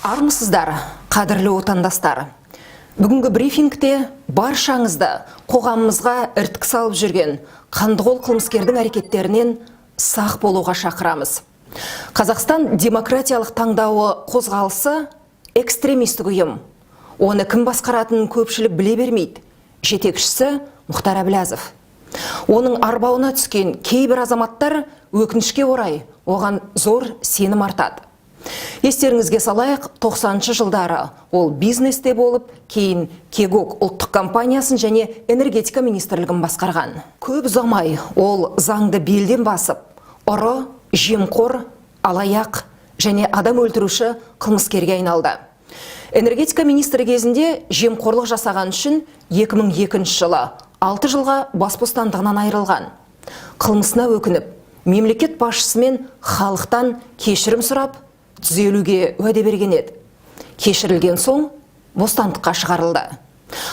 Армысыздар, қадірлі отандастар! Бүгінгі брифингте баршаңызды қоғамымызға іріткі салып жүрген қандықол қылмыскердің әрекеттерінен сақ болуға шақырамыз. Қазақстан демократиялық таңдауы қозғалысы экстремистік ұйым. Оны кім басқаратынын көпшілік біле бермейді. Жетекшісі Мұхтар Әблязов. Оның арбауына түскен кейбір азаматтар, өкінішке орай, оған зор сенім артады. Естеріңізге салайық, 90 жылдары ол бизнесте болып, кейін Кегок ұлттық компаниясын және энергетика министрлігін басқарған. Көп ұзамай ол заңды белден басып, ұры, жемқор, алаяқ және адам өлтіруші қылмыскерге айналды. Энергетика министрі кезінде жемқорлық жасаған үшін 2002 жылы 6 жылға бас бостандығынан айырылған. Қылмысына өкініп, мемлекет басшысымен халықтан кешірім сұрап, түзелуге уәде берген еді. Кешірілген соң бостандыққа шығарылды.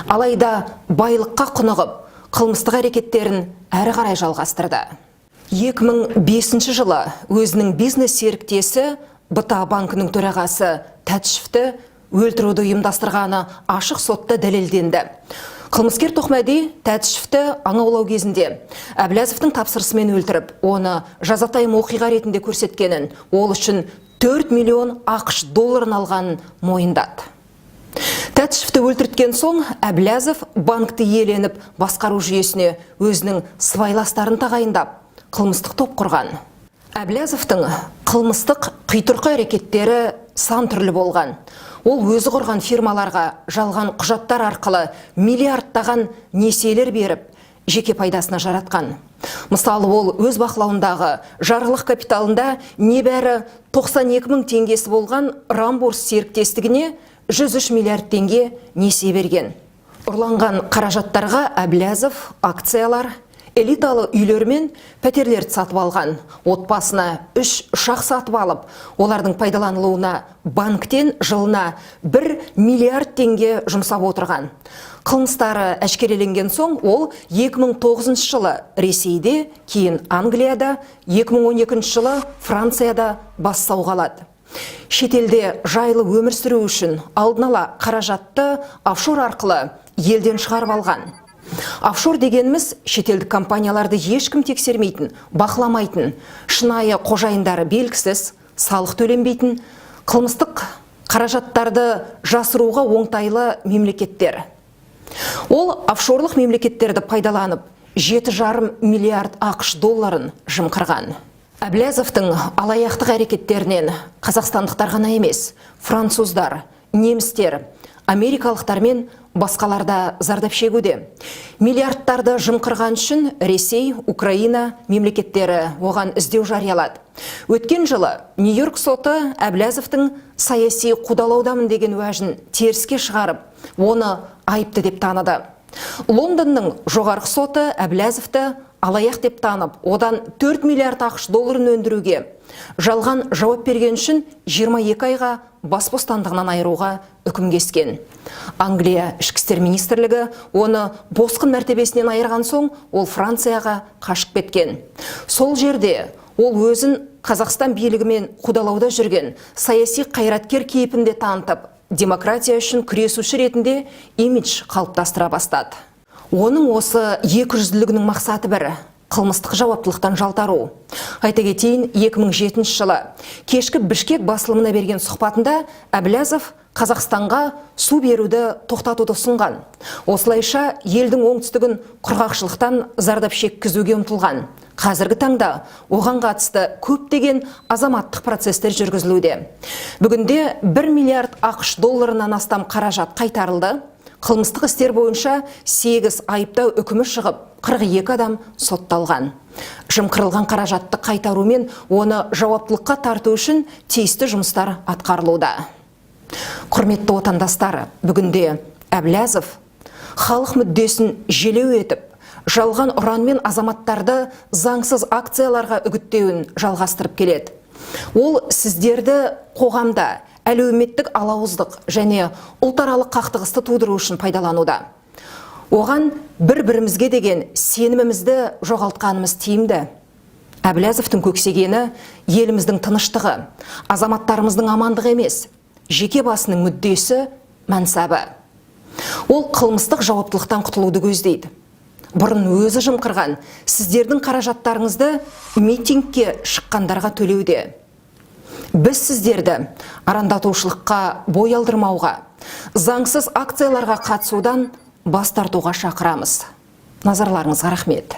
Алайда байлыққа құнығып, қылмыстық әрекеттерін әрі қарай жалғастырды. 2005 жылы өзінің бизнес серіктесі, БТА банкінің төрағасы Тәтішевті өлтіруді ұйымдастырғаны ашық сотта дәлелденді. Қылмыскер Тоқмәди Тәтішевті аң аулау кезінде Әблязовтың тапсырысымен өлтіріп, оны жазатайым оқиға ретінде көрсеткенін, ол үшін 4 миллион АҚШ долларын алғанын мойындады. Тәтішевті өлтірткен соң Әблязов банкті иеленіп, басқару жүйесіне өзінің сыбайластарын тағайындап, қылмыстық топ құрған. Әблязовтың қылмыстық құйтырқы әрекеттері сан түрлі болған. Ол өзі құрған фирмаларға жалған құжаттар арқылы миллиардтаған несиелер беріп, жеке пайдасына жаратқан. Мысалы, ол өз бақылауындағы жарғылық капиталында небәрі 92 мың теңгесі болған Рамбурс серіктестігіне 103 миллиард теңге несие берген. Ұрланған қаражаттарға Әблязов акциялар, элиталы үйлер мен пәтерлерді сатып алған. Отбасына үш ұшақ сатып алып, олардың пайдаланылуына банктен жылына 1 миллиард теңге жұмсап отырған. Қылмыстары әшкереленген соң ол 2009 жылы Ресейде, кейін Англияда, 2012 жылы Францияда бас сауғалады. Шетелде жайлы өмір сүру үшін алдын ала қаражатты офшор арқылы елден шығарып алған. Офшор дегеніміз — шетелдік компанияларды ешкім тексермейтін, бақыламайтын, шынайы қожайындары белгісіз, салық төленбейтін, қылмыстық қаражаттарды жасыруға оңтайлы мемлекеттер. Ол офшорлық мемлекеттерді пайдаланып, 7,5 миллиард АҚШ долларын жымқырған. Әблязовтың алаяқтық әрекеттерінен қазақстандықтар ғана емес, француздар, немістер, америкалықтар мен басқалар да зардап шегуде. Миллиардтарды жымқырған үшін Ресей, Украина мемлекеттері оған іздеу жариялады. Өткен жылы Нью-Йорк соты Әблязовтың саяси қудалаудамын деген уәжін теріске шығарып, оны айыпты деп таныды. Лондонның жоғарғы соты Әблязовты алаяқ деп танып, одан 4 миллиард АҚШ долларын өндіруге жалған жауап берген үшін 22 айға бас бостандығынан айыруға үкім кескен. Англия ішкі істер министрлігі оны босқын мәртебесінен айырған соң, ол Францияға қашып кеткен. Сол жерде ол өзін Қазақстан билігімен қудалауда жүрген саяси қайраткер кейпінде танытып, демократия үшін күресуші ретінде имидж қалыптастыра бастады. Оның осы екіжүзділігінің мақсаты бір: қылмыстық жауаптылықтан жалтару. Айта кетейін, 2007 жылы Кешкі Бішкек басылымына берген сұхбатында Әблязов Қазақстанға су беруді тоқтатуды ұсынған. Осылайша елдің оңтүстігін құрғақшылықтан зардап шеккізуге ұмтылған. Қазіргі таңда оған қатысты көптеген азаматтық процестер жүргізілуде. Бүгінде 1 миллиард АҚШ долларынан астам қаражат қайтарылды. Қылмыстық істер бойынша 8 айыптау үкімі шығып, 42 адам сотталған. Жымқырылған қаражатты қайтару мен оны жауаптылыққа тарту үшін тиісті жұмыстар атқарылуда. Құрметті отандастар, бүгінде Әблязов халық мүддесін желеу етіп, жалған ұранмен азаматтарды заңсыз акцияларға үгіттеуін жалғастырып келеді. Ол сіздерді қоғамда әлеуметтік алауыздық және ұлтаралық қақтығысты тудыру үшін пайдалануда. Оған бір-бірімізге деген сенімімізді жоғалтқанымыз тиімді. Әблязовтың көксегені еліміздің тыныштығы, азаматтарымыздың амандығы емес, жеке басының мүддесі, мансабы. Ол қылмыстық жауаптылықтан құтылуды көздейді. Бұрын өзі жымқырған сіздердің қаражаттарыңызды митингке шыққандарға төлеуде. Біз сіздерді арандатушылыққа бой алдырмауға, заңсыз акцияларға қатысудан бас тартуға шақырамыз. Назарларыңызға рахмет.